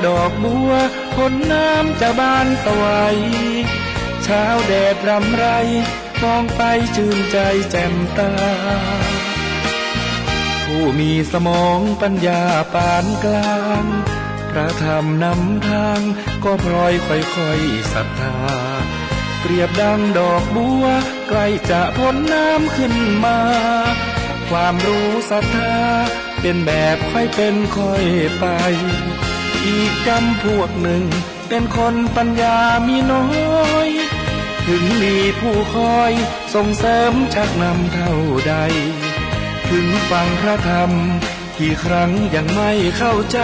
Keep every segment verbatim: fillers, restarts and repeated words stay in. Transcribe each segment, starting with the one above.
ดอกบัวพ้นน้ำจะบานสวัย เช้าแดดรำไร มองไปชื่นใจแจ่มตา ผู้มีสมองปัญญาปานกลาง พระธรรมนำทาง ก็พลอยค่อยๆศรัทธา เปรียบดังดอกบัวใกล้จะพ้นน้ำขึ้นมา ความรู้ศรัทธา เป็นแบบค่อยเป็นค่อยไป อีกจำพวกหนึ่ง เป็นคนปัญญามีน้อย ถึงมีผู้คอยส่งเสริมชักนำเท่าใด ถึงฟังพระธรรมกี่ครั้งยังไม่เข้าใจ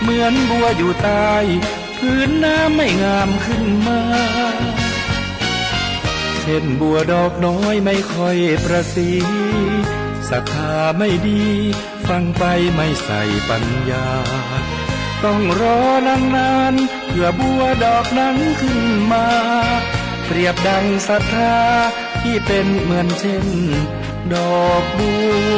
เหมือนบัวอยู่ใต้ พื้นน้ำไม่งามขึ้นมา เช่นบัวดอกน้อยไม่ค่อยประสี ศรัทธาไม่ดี ฟังไปไม่ใส่ปัญญา ต้องรอนานๆ เพื่อบัวดอกนั้นขึ้นมา เปรียบดังศรัทธา ที่เป็นเหมือนเช่นดอกบัว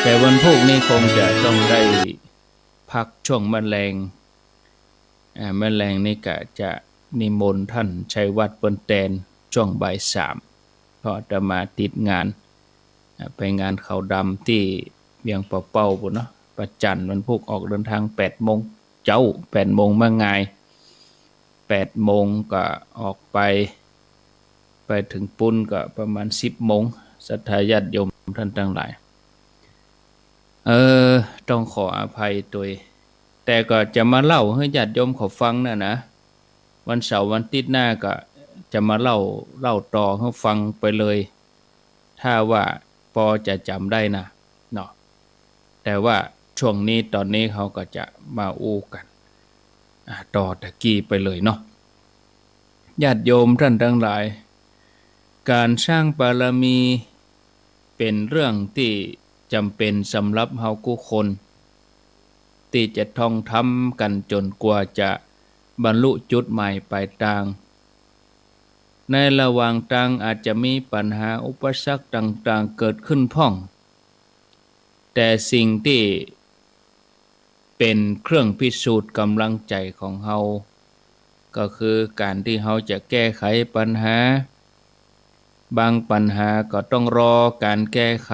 แต่วันพูกนี้คงจะต้องได้พักช่วงมะแลง อ่า มะแลงนี้กะจะนิมนต์ท่านชัยวัฒน์เปิ้นแตนช่วงบ่ายสาม เพราะอาตมาติดงาน อ่า ไปงานขาวดำตี้เวียงป่าเป้าปู้นเนาะ ประจันวันพูกออกเดินทางแปดโมงเจ๊า แปดโมงมางาย แปดโมงก็ออกไป ไปเถิงปู๊นก็ประมาณสิบโมง ศรัทธาญาติโยมท่านตังหลาย เออ ต้องขออภัยตวย แต่ก็จะมาเล่าหื้อญาติโยมเขาฟังน่ะนะ วันเสาร์วันอาทิตย์หน้าก็จะมาเล่า เล่าต่อหื้อฟังไปเลย ถ้าว่าปอจะจ๋ำได้นะ เนาะ แต่ว่าช่วงนี้ต๋อนนี้เฮาก็จะมาอู้กั๋น อ่า ต่อตะกี้ไปเลยเนาะ ญาติโยมท่านตังหลาย ก๋านสร้างบารมีเป๋นเรื่องตี้จ๋ำเป๋นสำหรับเฮากู้คน ตี้จะต้องทำกั๋นจ๋นกว่าจะบรรลุจุดหมายปลายตาง ในระหว่างตางอาจจะมีปัญหาอุปสรรคต่างๆ เกิดขึ้นพ่อง แต่สิ่งตี้เป๋นเครื่องพิสูจน์ก๋ำลังใจ๋ของเฮา ก็คือก๋านตี้เฮาจะแก้ไขปัญหา บางปัญหาก็ต้องรอก๋านแก้ไข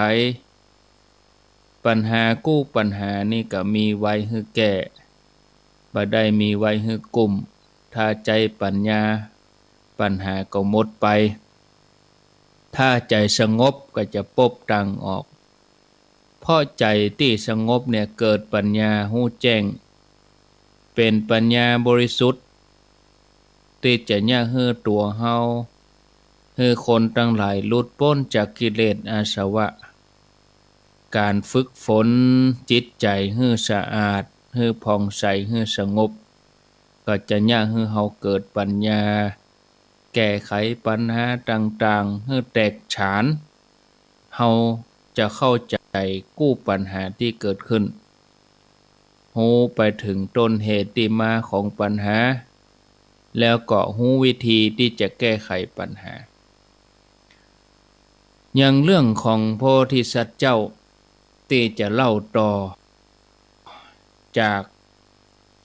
ปัญหากู้ปัญหานี่ก็มีไว้หื้อแก้ บ่ได้มีไว้หื้อกุ้ม ถ้าใจ๊ปัญญา ปัญหาก็หมดไป ถ้าใจ๋สงบก็จะปบตางออก เพราะใจ๋ตี้สงบเนี่ยเกิดปัญญาฮู้แจ้ง เป๋นปัญญาบริสุทธิ์ ตี้จะเยียะหื้อตั๋วเฮา หื้อคนตังหลายหลุดป๊นจากกิเลสอาสวะ ก๋านฝึกฝนจิตใจ๋หื้อสะอาด หื้อผ่องใส หื้อสงบ ก็จะเยียะหื้อเฮาเกิดปัญญา แก้ไขปัญหาต่างๆ หื้อแตกฉาน เฮาจะเข้าใจ๋กู้ปัญหาตี้เกิดขึ้น ฮู้ไปเถิงต้นเหตุตี้มาของปัญหา แล้วก็ฮู้วิธีตี้จะแก้ไขปัญหา อย่างเรื่องของโพธิสัตว์เจ้า ตี้จะเล่าต่อ จาก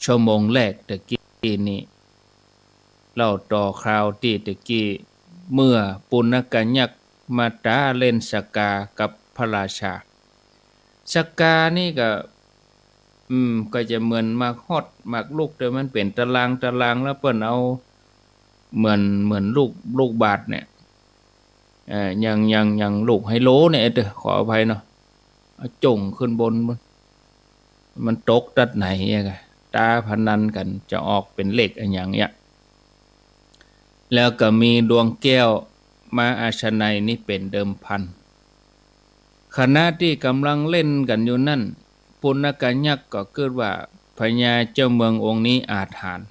ชั่วโมงแรกตะกี้นี้ เล่าต่อคราวตี้ตะกี้ เมื่อปุณกยักษ์มาต๋าเล่นสกากับพระราชา สกานี่ก็ อืม ก็จะเหมือนหมากฮอดหมากลูก แต่มันเป๋นตารางตาราง แล้วเปิ้นเอาเหมือน เหมือนลูก ลูกบาศก์เนี่ย เอ่อ อย่าง อย่าง อย่างลูกไฮโลเนี่ย เออ ขออภัยเนาะ เอาจ่งขึ้นบน มันตกตัดไหนเนี่ย ต๋าพนันกั๋นจะออกเป๋นเลขอะหยังเนี่ย แล้วก็มีดวงแก้วม้าอาชนัยนี่เป๋นเดิมพัน ขณะตี้ก๋ำลังเล่นกั๋นอยู่นั้น ปุณกยักษ์ก็กึ๊ดว่าพญาเจ้าเมืององค์นี้อาถรรพ์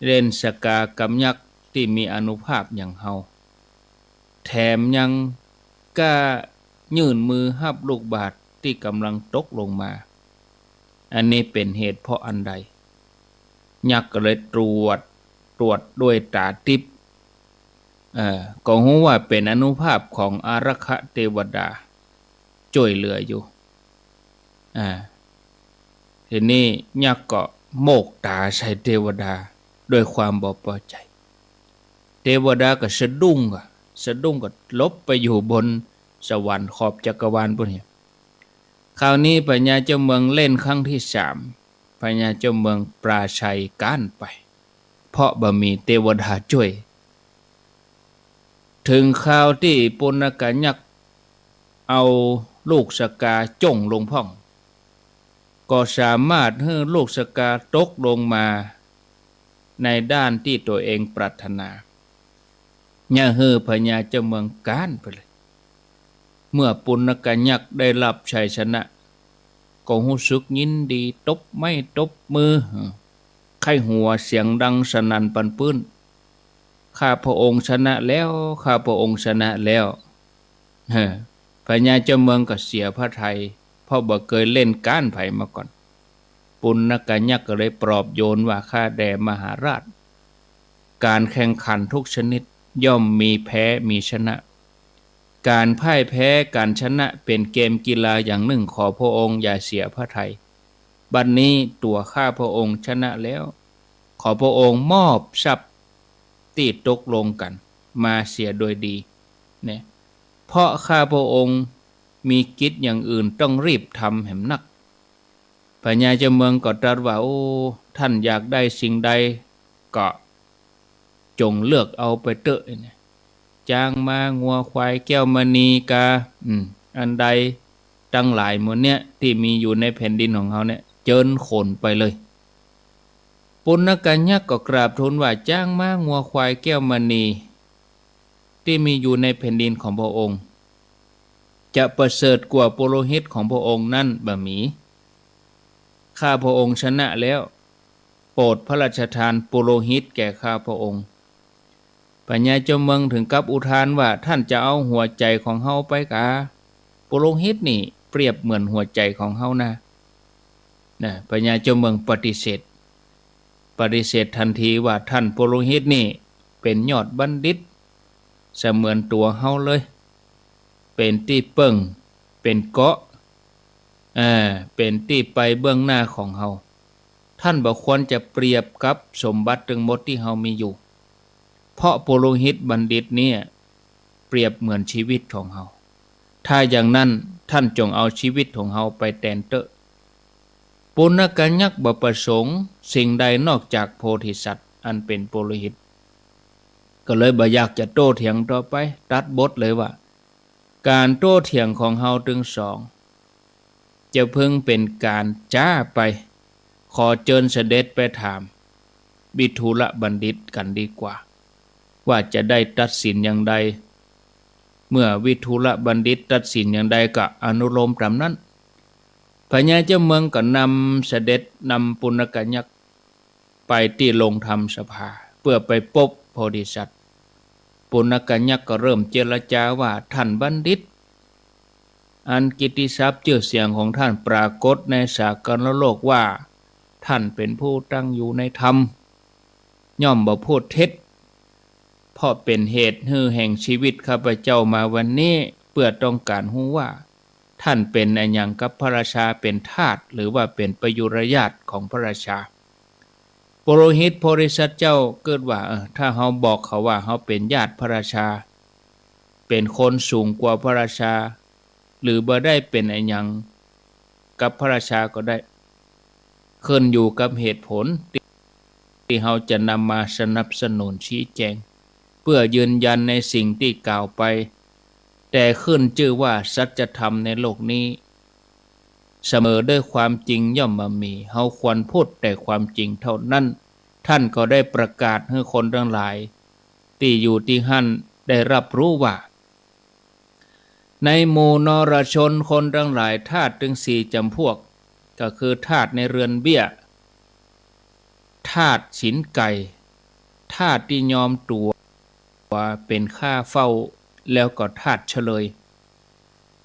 เล่นสกากับยักษ์ตี้มีอานุภาพอย่างเฮา แถมยังกล้ายื่นมือฮับลูกบาศก์ตี้ก๋ำลังตกลงมา อันนี้เป๋นเหตุเพราะอันใด ยักษ์ก็เลยตรวจ ตรวจด้วยต๋าติ๊บ เอ่อ ก็ฮู้ว่าเป๋นอานุภาพของอารักขเตวดาจ้วยเหลืออยู่ อ่า ทีนี้ยักษ์ก็โมกต๋าใส่เตวดาด้วยความบ่ปอใจ๋ เตวดาก็สะดุ้งก่อ สะดุ้งก็หลบไปอยู่บนสวรรค์ขอบจักรวาลปู้นเนี่ย คราวนี้พญาเจ้าเมืองเล่นครั้งตี้สาม พญาเจ้าเมืองปราชัยก๊านไป เพราะบ่มีเตวดาจ้วย เถิงคราวตี้ปุณกยักษ์เอาลูกสกาจ่งลงพ่อง ก็สามารถหื้อลูกสกาตกลงมาในด้านตี้ตั๋วเองปรารถนา เยียะหื้อพญาเจ้าเมืองก๊านไปเลย เมื่อปุณกยักษ์ได้รับชัยชนะ ก็ฮู้สึกยินดีตบไม้ตบมือ ใค่หัวเสียงดังสนั่นปันปื้น ข้าพระองค์ชนะแล้ว ข้าพระองค์ชนะแล้ว เฮ้อ พญาเจ้าเมืองก็เสียพระทัย เพราะบ่เกยเล่นก๊านใผมาก่อน ปุณกยักษ์ก็เลยปลอบโยนว่า ข้าแด่มหาราช การแข่งขันทุกชนิดย่อมมีแพ้มีชนะ ก๋านพ่ายแพ้ก๋านชนะเป๋นเกมกีฬาอย่างนึ่ง ขอพระองค์อย่าเสียพระทัย บัดนี้ตั๋วข้าพระองค์ชนะแล้ว ขอพระองค์มอบทรัพย์ตี้ตกลงกั๋นมาเสียโดยดี เนี่ย เพราะข้าพระองค์มีกิจอย่างอื่นต้องรีบทำแหมนัก พญาเจ้าเมืองก็ตรัสว่า โอ้ ท่านอยากได้สิ่งใดก็จงเลือกเอาไปเต๊อะ เนี่ย จ๊างม้างัวควายแก้วมณีกา อืม อันใดตังหลายหมู่เนี่ยตี้มีอยู่ในแผ่นดินของเฮาเนี่ย เจิญขนไปเลย ปุณกยักษ์ก็กราบทูลว่า จ๊างม้างัวควายแก้วมณีตี้มีอยู่ในแผ่นดินของพระองค์ จะประเสริฐกว่าปุโรหิตของพระองค์นั้นบ่มี ข้าพระองค์ชนะแล้ว โปรดพระราชทานปุโรหิตแก่ข้าพระองค์ พญาเจ้าเมืองถึงกับอุทานว่า ท่านจะเอาหัวใจ๋ของเฮาไปกา ปุโรหิตนี่เปรียบเหมือนหัวใจ๋ของเฮานะ นะ พญาเจ้าเมืองปฏิเสธ ปฏิเสธทันทีว่า ท่านปุโรหิตนี่เป๋นยอดบัณฑิต เสมือนตั๋วเฮาเลย เป๋นตี้เปิ้ง เป๋นเกราะ เอ่อ เป๋นตี้ไปเบื้องหน้าของเฮา ท่านบ่ควรจะเปรียบกับสมบัติตึงหมดตี้เฮามีอยู่ เพราะปุโรหิตบัณฑิตเนี่ยเปรียบเหมือนชีวิตของเฮา ถ้าอย่างนั้นท่านจงเอาชีวิตของเฮาไปแตนเต๊อะ ปุณกยักษ์บ่ประสงค์สิ่งใดนอกจากโพธิสัตว์อันเป๋นปุโรหิต ก็เลยบ่อยากจะโต้เถียงต่อไป ตัดบทเลยว่า ก๋านโต้เถียงของเฮาตึงสอง จะเพิ่งเป๋นก๋านจ๊าไป ขอเจิญเสด็จไปถามวิทูลบัณฑิตกั๋นดีกว่า ว่าจะได้ตัดสินอย่างใด เมื่อวิทูลบัณฑิตตัดสินอย่างใดก็อนุโลมต๋ามนั้น พญาเจ้าเมืองก็นำเสด็จนำปุณกยักษ์ไปตี้โรงธรรมสภา เพื่อไปปบโพธิสัตว์ ปุณกยักษ์ก็เริ่มเจรจาว่า ท่านบัณฑิต อันกิตติศัพท์จื้อเสียงของท่านปรากฏในสากลโลกว่า ท่านเป๋นผู้ตั้งอยู่ในธรรม ย่อมบ่พูดเท็จ เพราะเป๋นเหตุหื้อแห่งชีวิตข้าพเจ้ามาวันนี้ เพื่อต้องก๋านฮู้ว่า ท่านเป๋นอะหยังกับพระราชา เป๋นทาส หรือว่าเป๋นประยุรญาติของพระราชา ปุโรหิตโพธิสัตว์เจ้าเกิดว่า เออ ถ้าเฮาบอกเขาว่าเฮาเป๋นญาติพระราชา เป๋นคนสูงกว่าพระราชา หรือบ่ได้เป๋นอะหยังกับพระราชาก็ได้ ขึ้นอยู่กับเหตุผลตี้ ตี้เฮาจะนำมาสนับสนุนชี้แจง เพื่อยืนยันในสิ่งตี้กล่าวไป แต่ขึ้นจื้อว่าสัจธรรมในโลกนี้ เสมอด้วยความจริงย่อมบ่มี เฮาควรพูดแต่ความจริงเท่านั้น ท่านก็ได้ประกาศหื้อคนตังหลายตี้อยู่ตี้หั้นได้ฮับฮู้ว่า ในหมู่นรชนคนตังหลาย ธาตุตึงสี่จ๋ำพวก ก็คือธาตุในเรือนเบี้ย ธาตุศีลไก่ ธาตุตี้ยอมตั๋วเป๋นข้าเฝ้า แล้วก็ธาตุเฉลย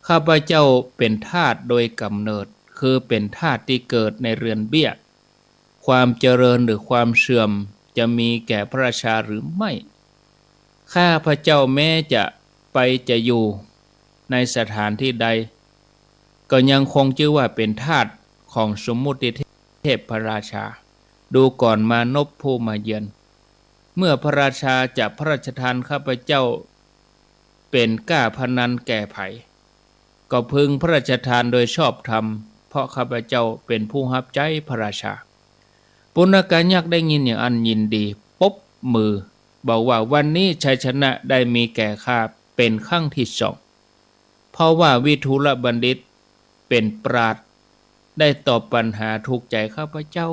ข้าพเจ้าเป๋นธาตุโดยก๋ำเนิด คือเป๋นธาตุตี้เกิดในเรือนเบี้ย ความเจริญหรือความเสื่อมจะมีแก่พระราชาหรือไม่ ข้าพเจ้าแม้จะไปจะอยู่ในสถานที่ใด ก็ยังคงจื้อว่าเป๋นธาตุของสมมุติเทพพระราชา ดูก่อนมานพผู้มาเยือน เมื่อพระราชาจะพระราชทานข้าพเจ้าเป๋นก้าพนันแก่ใผ ก็พึงพระราชทานโดยชอบธรรม เพราะข้าพเจ้าเป๋นผู้ฮับใจ๊พระราชา ปุณกยักษ์ได้ยินอย่างอั้นยินดี ปรบมือ บอกว่า วันนี้ชัยชนะได้มีแก่ข้าเป๋นครั้งที่สอง เพราะว่าวิทูลบัณฑิตเป๋นปราชญ์ ได้ตอบปัญหาถูกใจ๋ข้าพเจ้า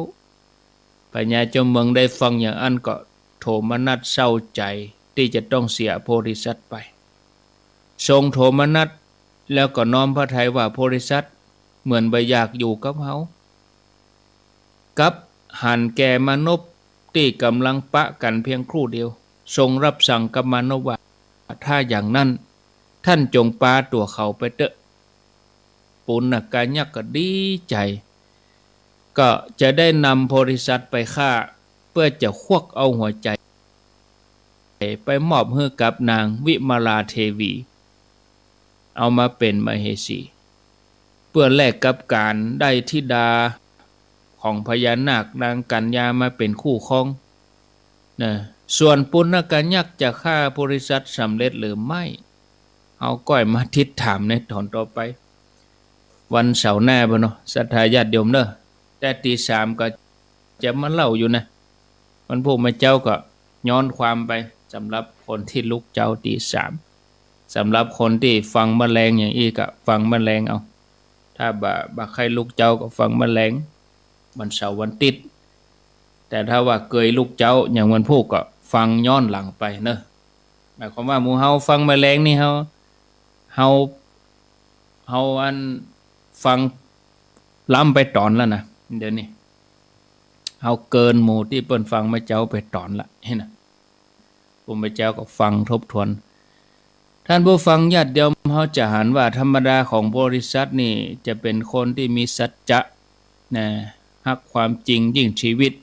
พญาเจ้าเมืองได้ฟังอย่างอั้นก็โทมนัสเศร้าใจ๋ตี้จะต้องเสียโพธิสัตว์ไป ทรงโทมนัสแล้วก็น้อมพระทัยว่า โพธิสัตว์เหมือนบ่อยากอยู่กับเฮา กลับหันแก่มานพตี้ก๋ำลังปะกั๋นเพียงครู่เดียว ทรงรับสั่งกับมานพว่า ถ้าอย่างนั้น ท่านจงปาตั๋วเขาไปเต๊อะ ปุณกยักษ์ก็ดีใจ๋ ก็จะได้นำโพธิสัตว์ไปฆ่า เพื่อจะควักเอาหัวใจ๋ไปมอบหื้อกับนางวิมลาเทวี เอามาเป๋นมเหสี เปื้อแลกกับก๋านได้ธิดาของพญานาคนางกัญญามาเป๋นคู่ครองนะ ส่วนปุณณกัญญักษ์จะฆ่าโพธิสัตว์สำเร็จหรือไม่ เฮาก้อยมาติดต๋ามในต๋อนต่อไป วันเสาร์หน้าพู้นเนาะ ศรัทธาญาติโยมเนาะ แต่ตี๋สามก็จะมาเล่าอยู่นะ วันพูกเมื่อเจ๊าก็ย้อนความไป สำหรับคนตี้ลุกเจ๊าตี๋สาม สำหรับคนตี้ฟังเมื่อแลงอย่างอี้ก็ฟังเมื่อแลงเอา ถ้าบ่ บ่ใค่ลุกเจ๊าก็ฟังเมื่อแลง วันเสาร์วันติ๊ด แต่ถ้าว่าเกยลุกเจ๊าอย่างวันพูกก็ฟังย้อนหลังไปเนาะ หมายความว่าหมู่เฮาฟังเมื่อแลงนี่เฮา เฮา เฮาอันฟังล้ำไปต๋อนแล้วนะ เดี๋ยวนี้ เฮาเกินหมู่ตี้เปิ้นฟังเมื่อเจ๊าไปต๋อนละ หันนะ พระพุทธเจ้าก็ฟังทบทวน ท่านผู้ฟังญาติโยม เฮาจะหันว่าธรรมดาของโพธิสัตว์นี่จะเป๋นคนตี้มีสัจจะนะ ฮักความจริงยิ่งชีวิต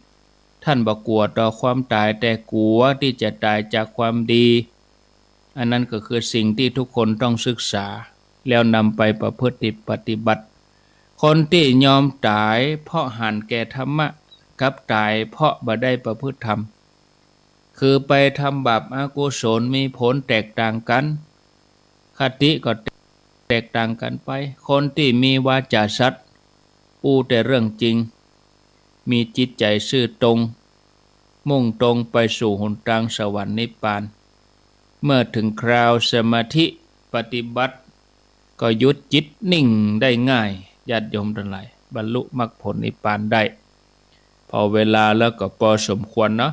ท่านบ่กั๋วต่อความต๋าย แต่กั๋วตี้จะต๋ายจากความดี อันนั้นก็คือสิ่งตี้ทุกคนต้องศึกษา แล้วนำไปประพฤติปฏิบัติ คนตี้ยอมต๋ายเพราะหันแก่ธรรมะ กับต๋ายเพราะบ่ได้ประพฤติธรรม คือไปทำบาปอกุศลมีผลแตกต่างกั๋น คติก็แตกต่างกั๋นไป คนตี้มีวาจาสัตย์ อู้แต่เรื่องจริง มีจิตใจ๋ซื่อตรง มุ่งตรงไปสู่หนตางสวรรค์นิพพาน เมื่อเถิงคราวสมาธิปฏิบัติ ก็หยุดจิตนิ่งได้ง่าย ญาติโยมตังหลาย บรรลุมรรคผลนิพพานได้ พอเวลาแล้วก็ปอสมควรเนาะ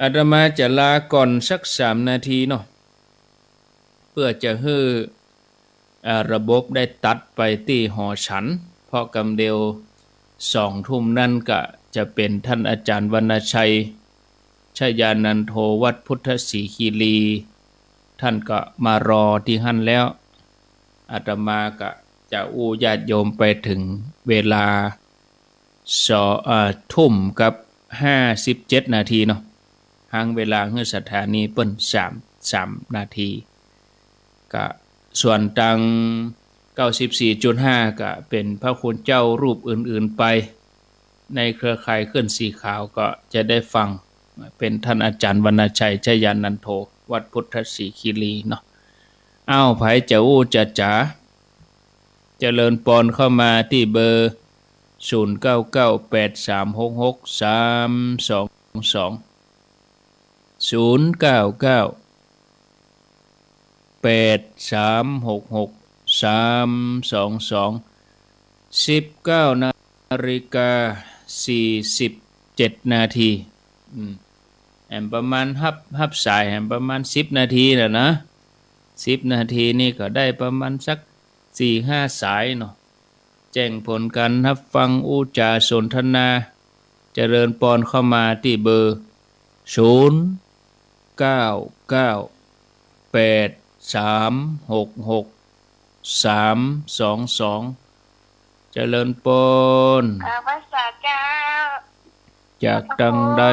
อาตมาจะลาก่อนสักสามนาทีเนาะ เปื้อจะหื้อ อ่า ระบบได้ตัดไปตี้หอฉัน เพราะกำเดียวสองทุ่มนั้นก็จะเป๋นท่านอาจ๋ารย์วรรณชัย ชยานันโท วัดพุทธสีคีรี ท่านก็มารอตี้หั้นแล้ว อาตมาก็จะอู้ญาติโยมไปเถิงเวลา สอง เอ่อ ทุ่มกับห้าสิบเจ็ดนาทีเนาะ หั้งเวลาหื้อศรัทธานี้เปิ้นสาม สามนาที ก็ส่วนตางเก้าสิบสี่จุดห้า ก็เป๋นพระคุณเจ้ารูปอื่นๆ ไป ในเครือข่ายคลื่นสีขาวก็จะได้ฟัง เป๋นท่านอาจ๋ารย์วรรณชัย ชยานันโท วัดพุทธสีคีรีเนาะ อ้าว ใผจะอู้จะจ๋า เจริญปอนเข้ามาตี้เบอร์ ศูนย์เก้าเก้า แปดสามหกหก สามสองสอง ศูนย์เก้าเก้า แปดสามหกหก สามสองสอง สิบเก้านาฬิกาสี่สิบเจ็ดนาที อืม แหมประมาณฮับ ฮับสายแหมประมาณสิบนาทีแหละนะ สิบนาทีนี่ก็ได้ประมาณสักสี่ห้าสายเนาะ แจ้งผลการฮับฟังอู้จ๋าสนทนา เจริญปอนเข้ามาตี้เบอร์ ศูนย์เก้าเก้า แปดสามหกหก สามสองสอง เจริญปอน อ่า พระสาเจ้า จากตังใด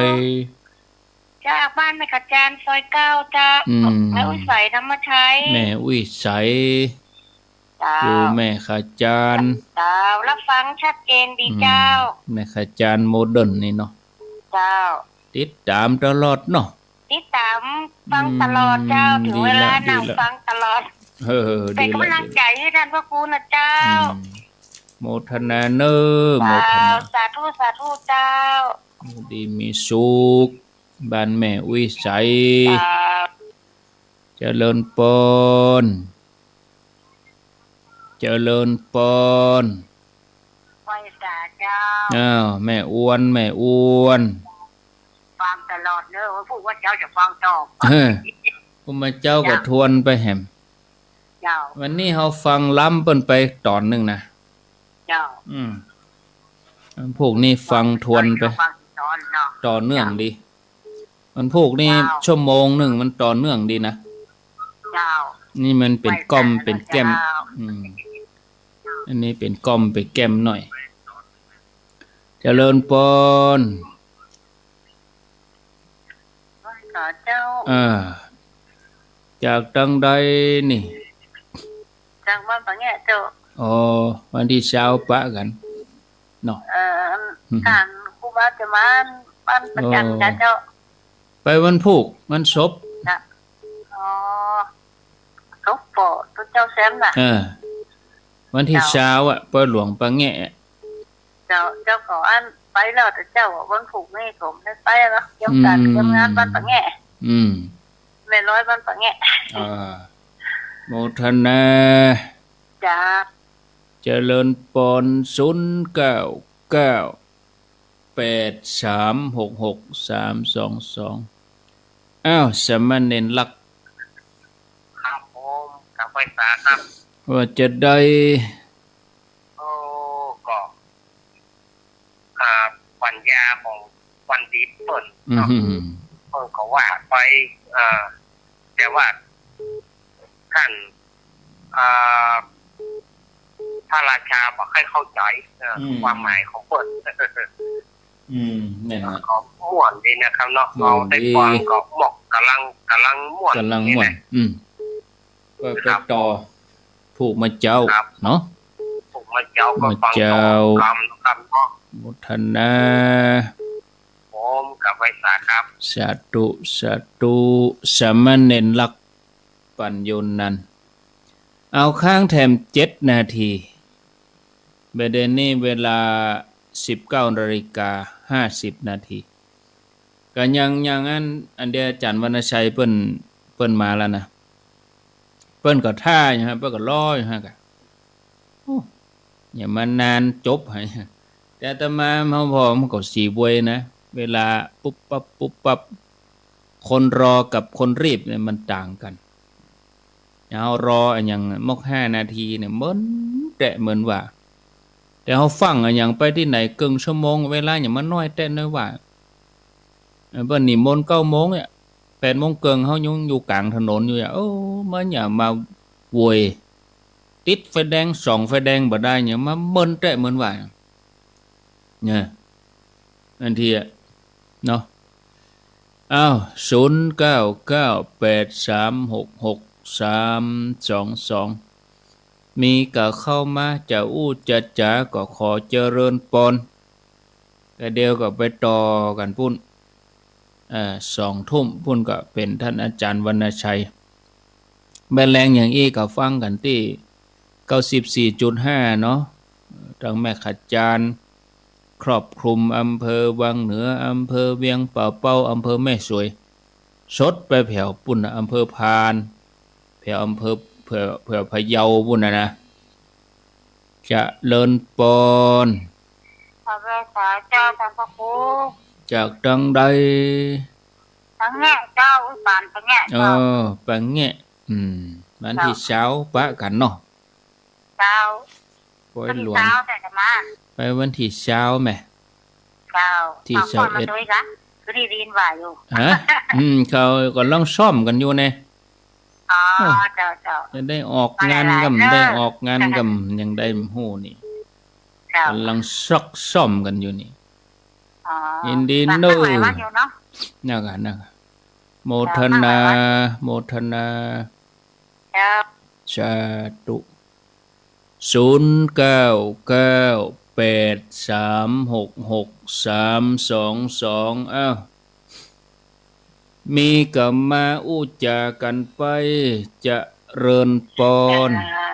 จากบ้านแม่ขจานซอยเก้าเจ้า อืม แม่อุ้ยใส ธรรมชัย แม่อุ้ยใส เจ้า อยู่แม่ขจาน เจ้า รับฟังชัดเจนดีเจ้า อืม แม่ขจานโมเดิร์นนี่เนาะ เจ้า ติดต๋ามตลอดเนาะ ติดต๋ามฟังตลอดเจ้า อืม เถิงเวลา ดีละ นั่ง ดีละ ฟังตลอด เออ เป๋น ดีละ ก๋ำลังใจ๋หื้อต้านพระครูนะเจ้า อืม โมทนาเน้อ โมทนา เจ้า สาธุ สาธุเจ้า อยู่ดีมีสุข บ้านแม่อุ้ยใส เจ้า เจริญปอน เจริญปอน ไหว้สาเจ้า อ้าว แม่อ้วน แม่อ้วน ฟังตลอดเน้อ วันพูกว่าเจ๊าจะฟังต่อ เออ พระเมื่อเจ๊าก็ เจ้า ทวนไปแหม เจ้า วันนี้เฮาฟังล้ำเปิ้นไปต๋อนนึ่งนะ เจ้า อืม วันพูกนี้ฟังทวนไป ฟังต๋อนเนาะ ต่อเนื่องดี วันพูกนี้ เจ้า ชั่วโมงนึ่งมันต่อเนื่องดีนะ เจ้า นี่มันเป๋นก้อมเป๋นแก้ม เจ้า อืม อันนี้เป๋นก้อมเป๋นแก้มหน่อย เจริญปอน ไหว้สาเจ้า อ่า จากตังใดนี่ จังบ้านปะแงะเจ้า อ๋อ วันตี้ซาวปะกั๋นเนาะ เอ่อ อืม ต้านครูบาจะมาบ้านปะจัน อ๋อ กั๋นเจ้า ไปวันพูก วันศพ จ้ะ อ๋อ ศพป้อตุ๊เจ้าแซมน่ะ เออ วันตี้ เจ้า ซาวอะ ป้อหลวงปะแงะ เจ้า เจ้าก็อั้นไปแล้ว แต่เจ้าอะ วันพูกนี่ผมได้ไปแล้ว เตรียมก๋าน อืม เตรียมงานบ้านปะแงะ อืม แม่ร้อยบ้านปะแงะ อ่า โมทนา จ้า เจริญปอน ศูนย์เก้าเก้า แปดสามหกหกสามสองสอง อ้าว สามเณรลักษณ์ ครับผม กับไหว้สาครับ ว่าจะได้ โอ้ ก็ อ่า ปัญญาของบัณฑิตเปิ้นเนาะ อืม เปิ้นก็ว่าไป อ่า แต่ว่าท่าน อ่า พระราชาบ่ค่อยเข้าใจ๋ เอ่อ อืม ความหมายของเปิ้น อืม แม่นละ ก็ม่วนดีนะครับเนาะ ม่วนดี เอาได้ฟังก็เหมาะ ก๋ำลัง ก๋ำลังม่วน ก๋ำลังม่วน นี่แหละ อืม ก็ไป ครับ ต่อ พูกเมื่อเจ๊า ครับ เนาะ พูกเมื่อเจ๊าก็ เมื่อเจ๊า ฟังต่อ ครับ ครับเนาะ โมทนา ผมกับไหว้สาครับ สาธุ สาธุ สามเณรลักษณ์ ปัญโญนันท์ เอาค้างแถมเจ็ดนาที บ่ายเดี๋ยวนี้เวลาสิบเก้านาฬิกาห้าสิบนาที ก็ยัง ยังอัน อันเดียวอาจ๋ารย์วรรณชัยเปิ้น เปิ้นมาแล้วนะ เปิ้นก็ถ่าอยู่ฮะ เปิ้นก็รออยู่ฮะกะ โอ้ อย่ามานานจบหาย แต่อาตมาเฮาผ่อมันก็สีบวยนะ เวลาปุ๊บปั๊บปุ๊บปั๊บ คนรอกับคนรีบเนี่ยมันต่างกั๋น เฮารออะหยังมอกห้านาทีเนี่ย เมินแต๊เหมือนว่า แต่เฮาฟังอะหยังไปตี้ไหนเกิ่งชั่วโมง เวลาหยังมันน้อยแต๊น้อยว่า เออ เปิ้นนิมนต์เก้าโมงเนี่ย แปดโมงเกิ่งเฮายังอยู่ก๋างถนนอยู่อะ โอ้ มันอย่ามาโวย ติดไฟแดงสองไฟแดงบ่ได้เนี่ย มาเมินแต๊เหมือนว่า เนี่ย อันที่อะ เนาะ อ้าว ศูนย์เก้าเก้าแปดสามหกหกสามสองสอง มีก็เข้ามา จะอู้จะจ๋าก็ขอเจริญปอน ก็เดี๋ยวก็ไปต่อกั๋นปุ้น เอ่อ สองทุ่มปุ้นก็เป๋นท่านอาจ๋ารย์วรรณชัย บ่ายแลงอย่างอี้ก็ฟังกั๋นตี้ เก้าสิบสี่จุดห้า เนาะ ตังแม่ขะจาน ครอบคลุมอำเภอวังเหนือ อำเภอเวียงป่าเป้า อำเภอแม่สวย สดไปแผวปุ้นน่ะ อำเภอพาน แผวอำเภอ แผว แผวพะเยาปุ้นน่ะนะ เจริญปอน ขอไหว้สาเจ้า ท่านพระครู จากตังใด ปะแงะเจ้า อุย บ้านปะแงะ เอ เจ้า อ ปะแงะ อืม วันตี้ เจ้า ซาวปะกั๋นเนาะ เจ้า ปอยหลวง วันตี้ซาว แต่จะมา ไปวันตี้ซาวแหม เจ้า ตี้ เอา ซาวเอ็ด ก่อนมาด้วยกะ คือได้ยินว่าอยู่ ฮะ อืม เขาก่ำลังซ้อมกั๋นอยู่ไง อ๋อ โอ้ เจ้า เจ้า จะได้ออกงานก่ำ ได้ออกงานก่ำ ยังได้ฮู้นี่ เจ้า ก่ำลังซักซ้อมกั๋นอยู่นี่ อ๋อ ยินดีเน้อ หลายวันอยู่เนาะ นั่นกะ นั่นกะ โมทนา เจ้า หลายวัน โมทนา เจ้า สาธุ ศูนย์เก้าเก้าแปดสามหกหกสามสองสอง อ้าว มีก็มาอู้จ๋ากั๋นไป เจริญปอน อ่า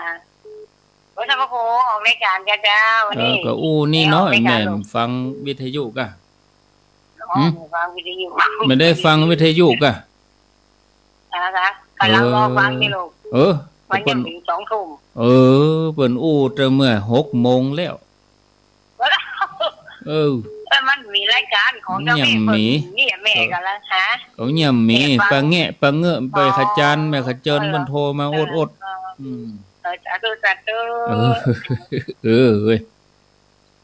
โอ้ย ท่านพระครู ออกรายก๋านกาเจ้า วันนี้ เออ ก็อู้นี่เนาะ ออกรายก๋าน แม่ฟังวิทยุกา อ๋อ หืม ฟังวิทยุ บ่ได้ฟังวิทยุกา นะคะ ก๋ำลังรอฟังอยู่ลูก เออ มันยังเปิ้น เถิงสองทุ่ม เออ เปิ้นอู้แต่เมื่อหกโมงแล้ว เออ เออ มันมีรายก๋านของเจ้าแม่ ยังมี เปิ้นนี่ แม่ก๋ำลังหา เขายังมี แม่ฟัง ปะแงะ ปะเงอะ ไป อ๋อ ขะจาน แม่ขะเจิน เปิ้นโทรมาอดๆ เออ อืม เออ สาธุ สาธุ เออ เออ เว้ย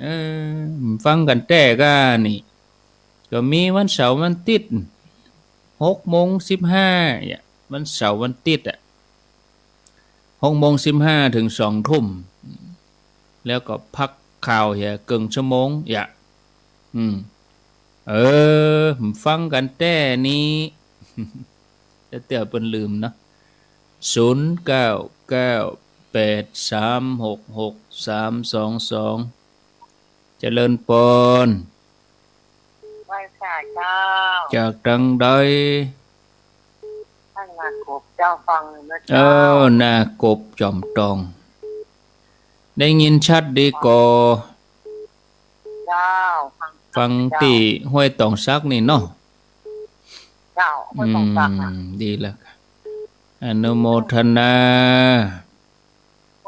เออ ฟังกั๋นแต๊ก้านี่ ก็มีวันเสาร์วันอาทิตย์ หกโมงสิบห้า เนี่ย วันเสาร์วันอาทิตย์อะ หกโมงสิบห้าเถิงสองทุ่ม แล้วก็พักข่าวเหียเกิ่งชั่วโมงเหีย อืม เออ ฟังกั๋นแต๊นี้ แต่เตื้อเปิ้นลืมเนาะ ศูนย์เก้าเก้า แปด สาม หก หก สาม สอง สอง เจริญปอน ไหว้สาเจ้า จากตังใด ตังนากบเจ้า ฟังอยู่นะเจ้า เออ นากบจอมตอง ได้ยินชัดดีก่อ เจ้า ฟัง ฟัง เจ้า ตี้ห้วยตองสักนี่เนาะ เจ้า ห้วยตองสักน่ะ อืม ดีแล้ว อนุโมทนา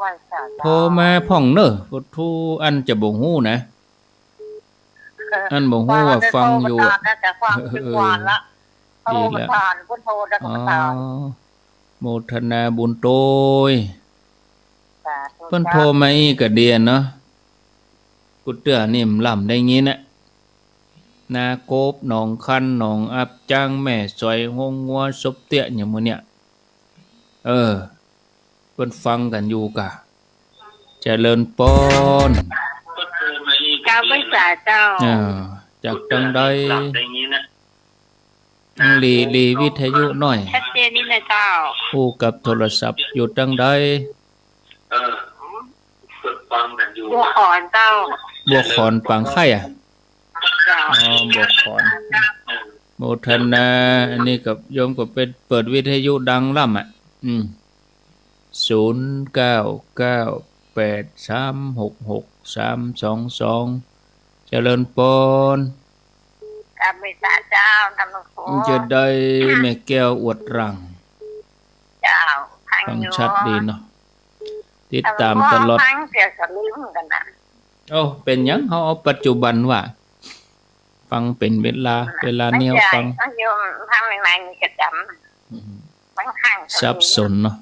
ไหว้สาเจ้า โทรมาพ่องเน่อ พุทโธ อันจะบ่ฮู้นะ อันบ่ฮู้ว่าฟังอยู่ ฟังแล้วจะฟังทุกวันละ เออ ดีแล้ว โทรมาผ่านพุทโธแล้วก็ อ๋อ ผ่าน โมทนาบุญโตย สาธุ เปิ้นโทรมาอี้ก็ดีเนาะ กูเตื้อนี่มันล้ำได้งี้นะ นากบ หนองคัน หนองอับ จ๊างแม่สอย โฮงงัว ศพเตี้ย อย่างหมู่เนี่ย เออ เปิ้นฟังกั๋นอยู่ก่ะ เจริญปอน กราบไหว้สาเจ้า อ่า จากตังใด หลี หลีวิทยุหน้อย ชัดเจนนี่นะเจ้า อู้กับโทรศัพท์อยู่ตังใด บัวขอนเจ้า บัวขอนปางไข่อะ เจ้า อ๋อ บัวขอน โมทนา อันนี้กับโยมก็ไปเปิดวิทยุดังล้ำอะ อืม ศูนย์เก้าเก้าแปดสามหกหกสามสองสอง เจริญปอน กราบไหว้สาเจ้า ท่านหลวงปู่ จะได้แม่แก้วอวดรัง เจ้า ฟังอยู่ ฟังชัดดีเนาะ ติดตามตลอด ฟังเสียงสะลืมกันนะ โอ้ เป๋นหยัง เฮาเอาปัจจุบันว่า ฟังเป๋นเวลา เวลาเนี่ย ฟัง โยมฟังใหม่ๆ นี่ก็จ๋ำ อืม บางครั้งก็ สับสนเนาะ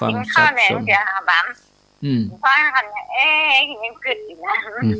ฟังสับสน กินข้าวแล้วจะหาบัน อืม ฟังคัน เอ๊ะ ยังกึ๊ดอยู่นะ อืม